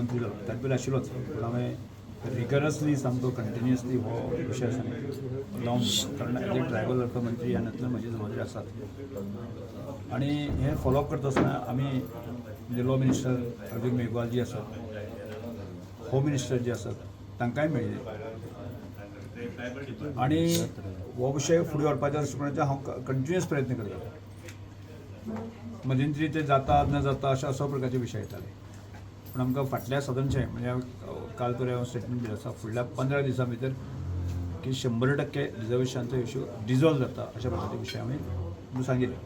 मंत्री जालो ताजे पयलीं आशिल्लोच, पूण हांवें रिगरसली सामको कंटिन्युअसली हो विशय आसा न्ही लावन धरलो, कारण एज ए ट्रायबल वेलफेअर मंत्री ह्या नात्यान म्हजी जबाबदारी आसात. आनी हें फॉलोअप करता आसतना आमी म्हणजे लॉ मिनिस्टर अर्जून मेघवाल जी आसात, होम मिनिस्टर जे आसात, तांकांय मेळ्ळे आनी हो विशय फुडें व्हरपाच्या दृश्टिकोनाचेर हांव कंटिन्युअस प्रयत्न करता. मध्यंतरी ते जाता न जाता अशा असो प्रकारचे विशय येताले, पूण आमकां फाटल्या सादारणशें म्हणजे हांव काल पर्यंत हांव स्टेटमेंट दिलें आसा, फुडल्या 15 दिसां भितर की 100% रिजर्वेशनाचो इशू डिजॉल्व जाता अशा प्रकारचे विशय हांवें सांगिल्ले.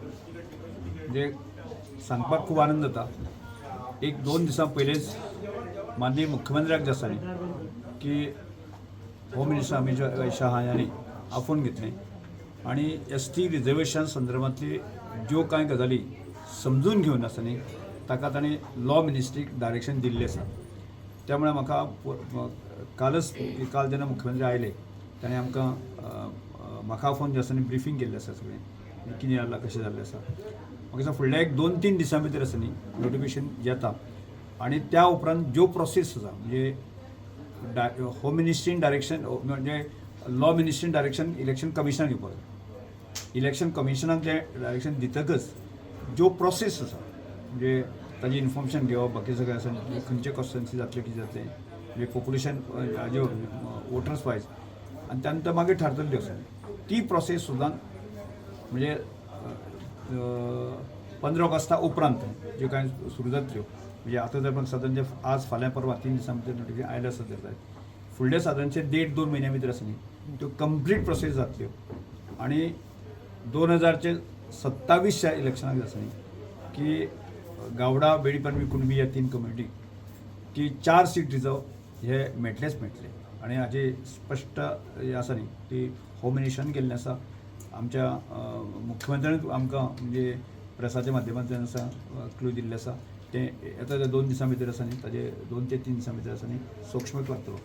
म्हणजे सांगपाक खूब आनंद जाता, एक दोन दिसां पयलींच माननीय मुख्यमंत्र्याक जे आसा न्ही की होम मिनिस्टर अमित शाह हांणी आफोवन घेतलें आनी एसटी रिजर्वेशन संदर्भांतली ज्यो कांय गजाली समजून घेवन आसा न्ही, ताका ताणें लॉ मिनिस्ट्रीक डायरेक्शन दिल्लें आसा. त्यामुळे म्हाका कालच, काल जेन्ना मुख्यमंत्री आयले, ताणें आमकां म्हाका आफोवन जे आसा न्ही ब्रिफींग केल्लें आसा सगळें कितें जालां, कशें जाल्लें आसा. म्हाका दिसता फुडल्या एक दोन तीन दिसां भितर आसा न्ही नोटिफिकेशन येता आनी त्या उपरांत ज्यो प्रोसेस आसा, म्हणजे होम मिनिस्ट्रीन डायरेक्शन, म्हणजे लॉ मिनिस्ट्रीन डायरेक्शन इलेक्शन कमिशनाक दिवपाक जाय. इलेक्शन कमिशनाक जें डायरेक्शन दितकच ज्यो प्रोसेस आसा, म्हणजे ताजी इन्फॉर्मेशन घेवप, बाकी सगळें आसा, खंयचे कॉन्स्टिट्युएन्सी जातले, कितें जातलें, म्हणजे पॉप्युलेशन हाजे वोटर्स वायज, आनी त्या नंतर मागीर थारतली आसा ती प्रोसेस सुद्दां. म्हणजे 15 ऑगस्टा उपरांत ज्यो कांय सुरू जातल्यो, म्हणजे आतां जर सादारण जे आज, फाल्यां, परवां 3 दिसां भितर नोटिफिकेशन आयलें आसत जाल्यार फुडले सादारणशे देड दोन म्हयन्या भितर आसा न्ही त्यो कंप्लीट प्रोसेस जातल्यो आनी 2027च्या इलेक्शनाक आसा न्ही की गावडा, वेळीप आनी कुणबी ह्या तीन कम्युनिटी की चार सीट रिजर्व हे मेळटलेच मेळटले. आनी हाजे स्पश्ट हें आसा न्ही की होम मिनिस्टरान केल्लें आसा, आमच्या मुख्यमंत्र्यान आमकां म्हणजे प्रेसाच्या माध्यमांतल्यान आसा क्लू दिल्लें आसा. तें येता त्या 2 दिसां भितर आसा न्ही, ताजे 2 ते 3 दिसां भितर आसा न्ही सोक्ष्मक लागतलो.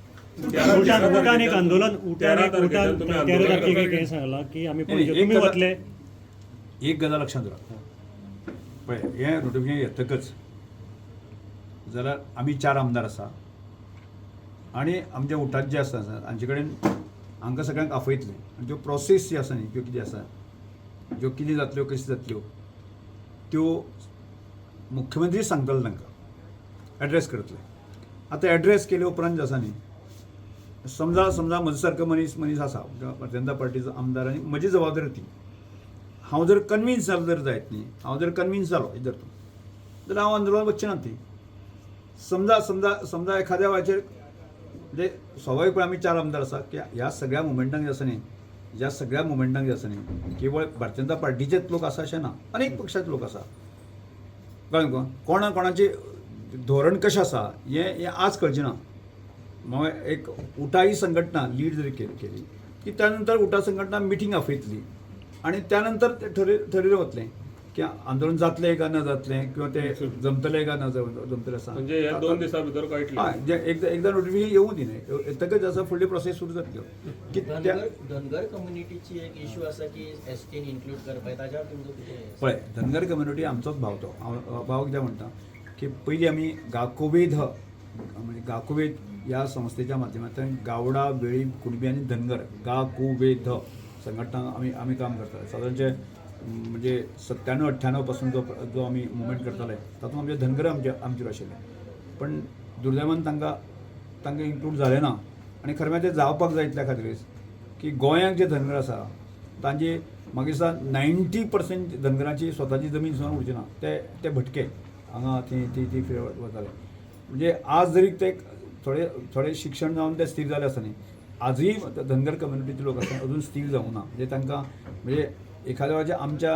उटान उटान एक आंदोलन उटान 13 एक उटान तारखेच्यान तुम्ही 13 आंदोलन तारखेक एक हें सांगलां की आमी नाही, पणजे एक तुमी वतले. एक गजाल लक्षात दवरा. पळय, हें नोटिफिकेशन येतकच जाल्यार आमी चार आमदार आसा आनी आमच्या उटात जे आसा हांचे कडेन हांकां सगळ्यांक आपयतले आनी त्यो प्रोसेस जी आसा न्ही, त्यो कितें आसा, ज्यो कितें जातल्यो, कश्यो जातल्यो, त्यो मुख्यमंत्री सांगतले, तांकां एड्रेस करतले. आतां एड्रेस केले उपरांत जे आसा न्ही, समजा समजा म्हजे सारको मनीस मनीस आसा, भारतीय जनता पार्टीचो आमदार आनी म्हजी जबाबदारी ती, हांव जर कन्विन्स जालो जर जायत न्ही, हांव जर कन्विन्स जालो जर तूं जाल्यार हांव आंदोलन वचचें ना ती. समजा समजा समजा एखाद्या वेळाचेर, म्हणजे स्वाभाविकपणे आमी चार आमदार आसा की ह्या सगळ्या मुवमेंटांक जे आसा न्ही, ह्या सगळ्या मुवमेंटांक जे आसा न्ही, केवळ भारतीय जनता पार्टीचेच लोक आसा अशें ना, अनेक पक्षाचे लोक आसा. कळ्ळें तुका? कोणा कोणाचें धोरण कशें आसा हें हें आज कळचें ना. मागीर एक उटा ही संघटना लीड जरी केली केली की त्या नंतर उटा संघटना मिटींग आपयतली आनी त्या नंतर ते ठरयलें वतलें की आंदोलन जातलें काय ना जातलें किंवा ते जमतलें काय ना जमतलें आसा. म्हणजे ह्या 2 दिसां भितर कळटलें. हय, जे एकदां एकदां नोटिफिकेशन येवूं दी न्ही, येतकच आसा फुडली प्रोसेस सुरू जातल्यो की त्या धनगर धनगर कम्युनिटीची एक इशू आसा की एसटीन इन्क्लूड करपाक, ताच्यावर तुमकां कितें? पळय, धनगर कम्युनिटी आमचोच भाव तो. हांव भाव कित्याक म्हणटा की पयलीं आमी गाकोवेध, म्हणजे गाकोवेध ह्या संस्थेच्या माध्यमांतल्यान गावडा, वेळीप, कुणबी आनी धनगर गाकुवेध संघटना आमी आमी काम करताले. सादारणचे म्हणजे 97 98 पासून जो जो आमी मुवमेंट करताले, तातूंत आमचे धनगर आमचे आमचेर आशिल्ले, पण दुर्दैवान तांकां तांकां इन्क्लूड जालें ना. आनी खरें म्हळ्यार ते जावपाक जाय इतल्या खातीर की गोंयांत जे धनगर आसा तांची म्हाका दिसता 90% धनगरांची स्वताची जमीन सुद्दां उरची ना. ते ते भटके हांगा थंय ती ती फिरत वताले. म्हणजे आज जरी ते थोडे थोडे शिक्षण जावन ते स्थीर जाले आसा न्ही, आजूय धनगर कम्युनिटीचे लोक आसा अजून स्थीर जावंक ना. म्हणजे तांकां म्हणजे एखाद्या वेळाचेर आमच्या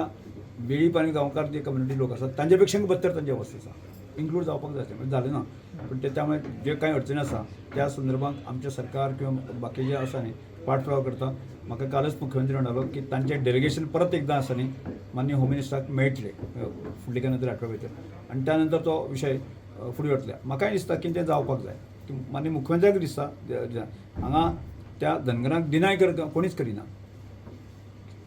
वेळीप आनी गांवकार जे कम्युनिटी लोक आसात तांचे पेक्षा बदतर तांची अवस्था आसा. इन्क्लूड जावपाक जाय आसलें, पण जालें ना. पण ते त्यामुळे जे कांय अडचणी आसा त्या संदर्भात आमचें सरकार किंवा बाकीचे आसा न्ही पाठपुरावा करता. म्हाका कालच मुख्यमंत्री म्हणटालो की तांचें डेलिगेशन परत एकदां आसा न्ही माननीय होम मिनिस्टराक मेळटले फुडले केन्ना तरी आठवड्या भितर आनी त्या नंतर तो विशय फुडें वतले. म्हाकाय दिसता की तें जावपाक जाय की माननीय मुख्यमंत्र्याक दिसता हांगा त्या धनगरांक डिनाय कर कोणीच करिना.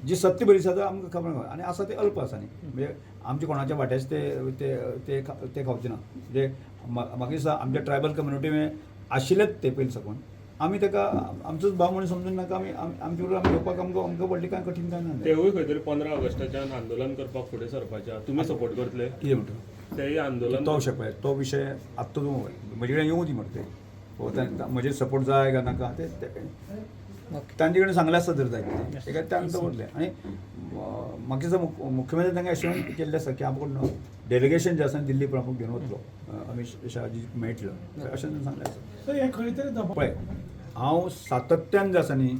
जी सत्य बरी आसा आमकां खबर ना आनी आसा ते अल्प आसा न्ही, म्हणजे आमच्या कोणाच्या वाट्याचे ते ते ते ते खावचे ना. म्हणजे म्हाका दिसता आमच्या ट्रायबल कम्युनिटी आशिल्लेच ते पयलीं साकून आमी ताका आमचोच भाव म्हणून समजून नाका, आमी आमचे बरोबर आमी घेवपाक आमकां आमकां व्हडली कांय कठीण काय ना. तेवूय खंय तरी 15 ऑगस्टाच्यान आंदोलन करपाक फुडें सरपाचे आहा. तुमी सपोर्ट करतले कितें म्हणटा तेय आंदोलन? तो विशय पळय, तो विशय आत्तां तूं म्हजे कडेन येवं दी मरे ते, हो, म्हजेर सपोर्ट जाय काय नाका ते तांचे कडेन सांगलें आसता जर जाय ते तांकां दवरलें. आनी म्हाका दिसता मुख्यमंत्री तांकां एश्योर केल्लें आसा की आपूण डेलिगेशन जें आसा दिल्ली पण आपूण घेवन वतलो, अमीत शहाजी मेळटलो अशें तांणी सांगलें आसा. सर, हे खंय तरी दबाव पळय, हांव सातत्यान जे आसा न्ही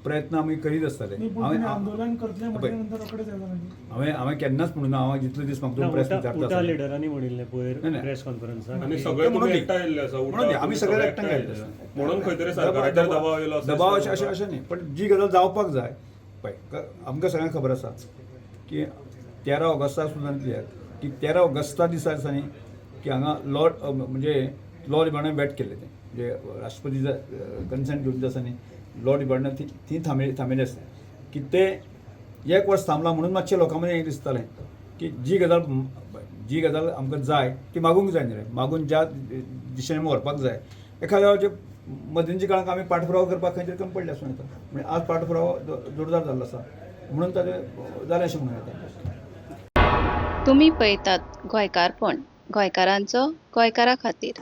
प्रयत्न आमी करीत आसताले. न्ही, पूण तुमी आंदोलन करतले म्हटल्या नंतर रोखडेच येता मागीर. हांवें केन्नाच म्हणूना, हांव जितले दीस म्हाका प्रेस विचारता उटा आसतना. लिडरांनी म्हणिल्लें पयर नाही, नाही. प्रेस कॉन्फरन्साक आनी की सगळे ते म्हणून तुमी दी. एकठांय आयिल्ले आसा, म्हणून दी, आमी तुमी सगळे सगळे एकठांय आयिल्ले आसा. म्हणून खंय तरी सरकाराचेर दबाव येयलो असो दबाव दिसता अशें तुमकां? अशें न्ही, पण जी गजाल जावपाक जाय पळय, आमकां सगळ्यांक खबर आसा की 13 ऑगस्टाक सुद्दां क्लियर की 13 ऑगस्टा दिसा दिसा न्ही की हांगा लॉ म्हणजे लॉ डिपार्टमेंट वेट केल्लें तें, म्हणजे राष्ट्रपती कन्सेंट घेवन जे आसा न्ही लॉ डिपार्टमेंट ती थांबयलें आसता की ते एक वर्स थांबलां म्हणून मातशें लोकां मदीं हें दिसतालें की जी गजाल आमकां जाय ती मागूंक जाय न्ही रे, मागून ज्या दिशेन आमी व्हरपाक जाय. एखाद्या वेळार मदींच्या काळाक आमी पाठपुरावो करपाक खंय तरी कमी पडले आसूं येता, म्हणजे आज पाठपुरावो जोरदार जाल्लो आसा म्हणून ताजें जालें अशें म्हणूं येता. तुमी पळयतात गोंयकारपण, गोंयकारांचो गोंयकारा खातीर.